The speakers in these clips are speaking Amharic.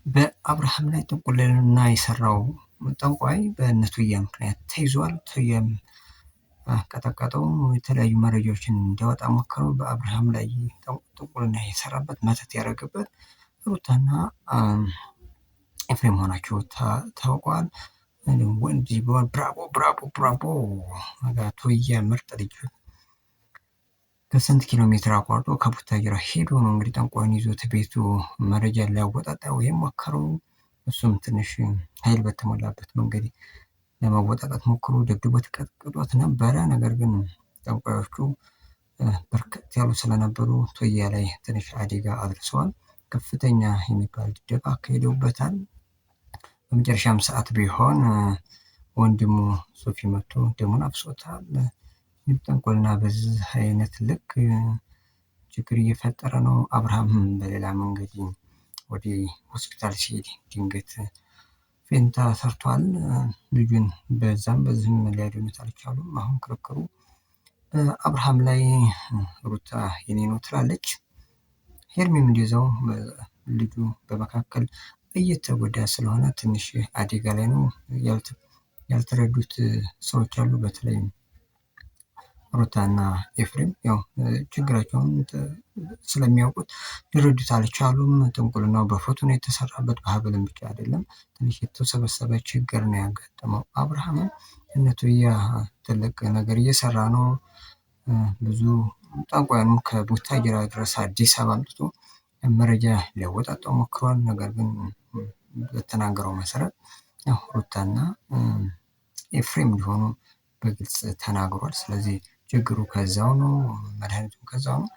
በአብርሃም ላይ ጥንቁልና የሰራው ጠንቋይ በእነ ቱያ ምክንያት ተይዟል። ቱያም ቀጠቀጠው። የተለያዩ መረጃዎችን እንዲያወጣ ሞክረው በአብርሃም ላይ ጥንቁልና የሰራበት መተት ያደረገበት ሩታና ኤፍሬም መሆናቸው ታውቋል። ወንድ ብራቦ ብራቦ ብራቦ ቱያ ምርጥ ልጅ ከስንት ኪሎ ሜትር አቋርጦ ከቡታጅራ ሄዶ ነው እንግዲህ ጠንቋዩን ይዞት ቤቱ መረጃ ሊያወጣጣው የሞከረው። እሱም ትንሽ ኃይል በተሞላበት መንገድ ለማወጣጣት ሞክሮ ደብድቦት ቀጥቅጦት ነበረ። ነገር ግን ጠንቋዮቹ በርከት ያሉ ስለነበሩ ቶያ ላይ ትንሽ አደጋ አድርሰዋል። ከፍተኛ የሚባል ድብደባ አካሂደውበታል። በመጨረሻም ሰዓት ቢሆን ወንድሙ ሶፊ መጥቶ ደሙን አፍሶታል። ጥንቁልና በዚህ አይነት ልክ ችግር እየፈጠረ ነው። አብርሃም በሌላ መንገድ ወደ ሆስፒታል ሲሄድ ድንገት ፌንታ ሰርቷል። ልጁን በዛም በዚህም ሊያድኑት አልቻሉም። አሁን ክርክሩ በአብርሃም ላይ ሩታ የኔ ነው ትላለች። ሄርሜም እንደዛው ልጁ በመካከል እየተጎዳ ስለሆነ ትንሽ አደጋ ላይ ነው። ያልተረዱት ሰዎች አሉ። በተለይም ሩታና ኤፍሬም ያው ችግራቸውን ስለሚያውቁት ሊረዱት አልቻሉም። ጥንቁልናው በፎቶ ነው የተሰራበት፣ በሀብልም ብቻ አይደለም። ትንሽ የተሰበሰበ ችግር ነው ያጋጠመው አብርሃምም። እነቱያ ትልቅ ነገር እየሰራ ነው። ብዙ ጠንቋዩንም ከቡታጅራ ድረስ አዲስ አበባ አምጥቶ መረጃ ሊያወጣጣው ሞክሯል። ነገር ግን በተናገረው መሰረት ሩታና ኤፍሬም እንዲሆኑ በግልጽ ተናግሯል። ስለዚህ ችግሩ ከዛው ነው፣ መድኃኒቱም ከዛው ነው።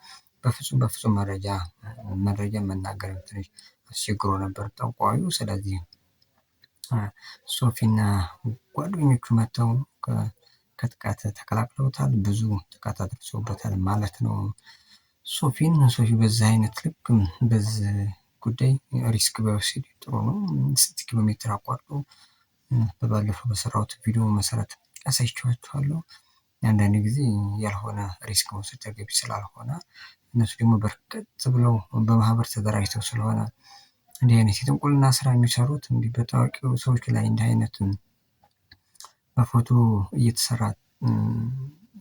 በፍጹም በፍጹም መረጃ መረጃ መናገር ትንሽ አስቸግሮ ነበር ጠንቋዩ። ስለዚህ ሶፊና ጓደኞቹ መጥተው ከጥቃት ተከላክለውታል። ብዙ ጥቃት አድርሰውበታል ማለት ነው። ሶፊን ሶፊ በዚህ አይነት ልክ በዚህ ጉዳይ risk ባይወስድ ጥሩ ነው። ስንት ኪሎ ሜትር አቋርጦ በባለፈው በሰራሁት ቪዲዮ መሰረት አሳይቻችኋለሁ። አንዳንድ ጊዜ ያልሆነ risk መውሰድ ተገቢ ስላልሆነ እነሱ ደግሞ በርከት ብለው በማህበር ተደራጅተው ስለሆነ እንዲህ አይነት የጥንቁልና ስራ የሚሰሩት እንዲህ በታዋቂው ሰዎች ላይ እንዲህ አይነት በፎቶ እየተሰራ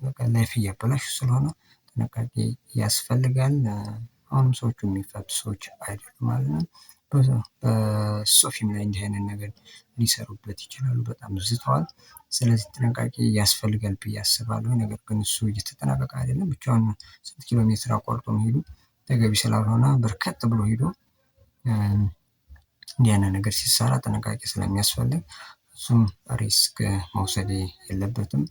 በቃ life እያበላሹ ስለሆነ ጥንቃቄ ያስፈልጋል። አሁንም ሰዎቹ የሚፈቱ ሰዎች አይደሉም ማለት ነው። በሶፊም ላይ እንዲህ አይነት ነገር ሊሰሩበት ይችላሉ። በጣም ዝተዋል። ስለዚህ ጥንቃቄ ያስፈልጋል ብዬ አስባለሁ። ነገር ግን እሱ እየተጠናቀቀ አይደለም። ብቻውን ስንት ኪሎ ሜትር አቋርጦ መሄዱ ተገቢ ስላልሆነ በርከት ብሎ ሄዶ እንዲህ አይነት ነገር ሲሰራ ጥንቃቄ ስለሚያስፈልግ እሱም risk መውሰድ የለበትም።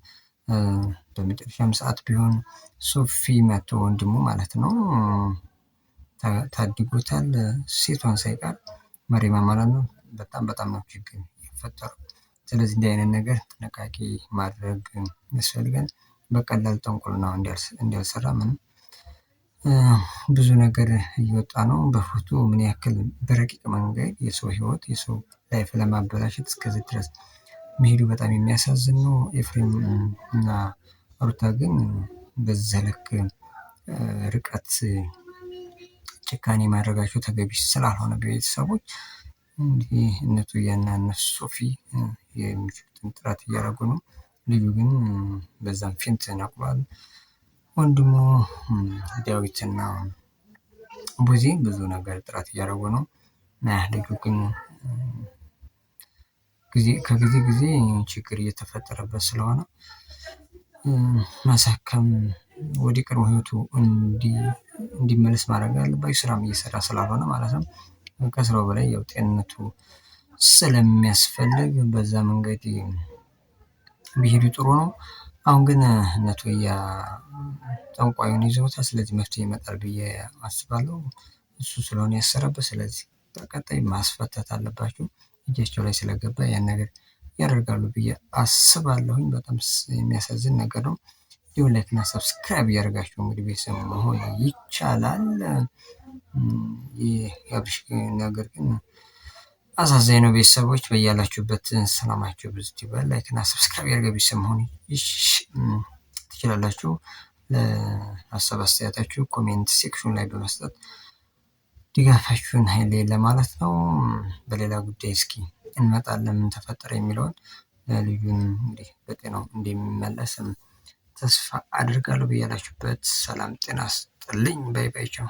በመጨረሻም ሰዓት ቢሆን ሶፊ መቶ ወንድሙ ማለት ነው ታድጎታል። ሴቷን ሳይቀር መሪማ ማለት ነው። በጣም በጣም ነው ችግር የፈጠረው። ስለዚህ እንዲህ አይነት ነገር ጥንቃቄ ማድረግ ያስፈልጋል። በቀላል ጥንቁልና እንዳልሰራ ምንም ብዙ ነገር እየወጣ ነው። በፎቶ ምን ያክል በረቂቅ መንገድ የሰው ህይወት የሰው life ለማበላሸት እስከዚህ ድረስ መሄዱ በጣም የሚያሳዝን ነው። ኤፍሬም እና ሩታ ግን በዛ ልክ ርቀት ጭካኔ ማድረጋቸው ተገቢ ስላልሆነ ቤተሰቦች እንዲህ እነ ቱያና እነ ሶፊ የሚችሉትን ጥረት እያደረጉ ነው። ልጁ ግን በዛም faint ነቅሏል። ወንድሙ ዳዊትና ቡዜ ብዙ ነገር ጥረት እያደረጉ ነው። ልጁ ግን ከጊዜ ጊዜ ችግር እየተፈጠረበት ስለሆነ ማሳከም ወደ ቀድሞ ህይወቱ እንዲመለስ ማድረግ አለባቸው። ስራም እየሰራ ስላልሆነ ማለት ነው። ከስራው በላይ ያው ጤንነቱ ስለሚያስፈልግ በዛ መንገድ ቢሄዱ ጥሩ ነው። አሁን ግን እነ ቶያ ጠንቋዩን ይዘውታል። ስለዚህ መፍትሄ ይመጣል ብዬ አስባለሁ። እሱ ስለሆነ ያሰረበት፣ ስለዚህ በቀጣይ ማስፈታት አለባቸው። እጃቸው ላይ ስለገባ ያን ነገር ያደርጋሉ ብዬ አስባለሁኝ። በጣም የሚያሳዝን ነገር ነው። እንዲሁም like እና subscribe እያደረጋችሁ እንግዲህ ቤተሰብ መሆን ይቻላል። የአብርሽ ነገር ግን አሳዛኝ ነው። ቤተሰቦች በያላችሁበት ሰላማችሁ ብዙ ይበል። like እና subscribe ያደርገ ቤተሰብ መሆን ትችላላችሁ። ለሀሳብ አስተያየታችሁ comment section ላይ በመስጠት ድጋፋችሁን አይለየን ለማለት ነው። በሌላ ጉዳይ እስኪ እንመጣለን ምን ተፈጠረ የሚለውን ልጁን እንግዲህ በጤናው እንደሚመለስም ተስፋ አድርጋለሁ። ብያላችሁበት ሰላም ጤና ስጥልኝ። bye bye፣ ቻው።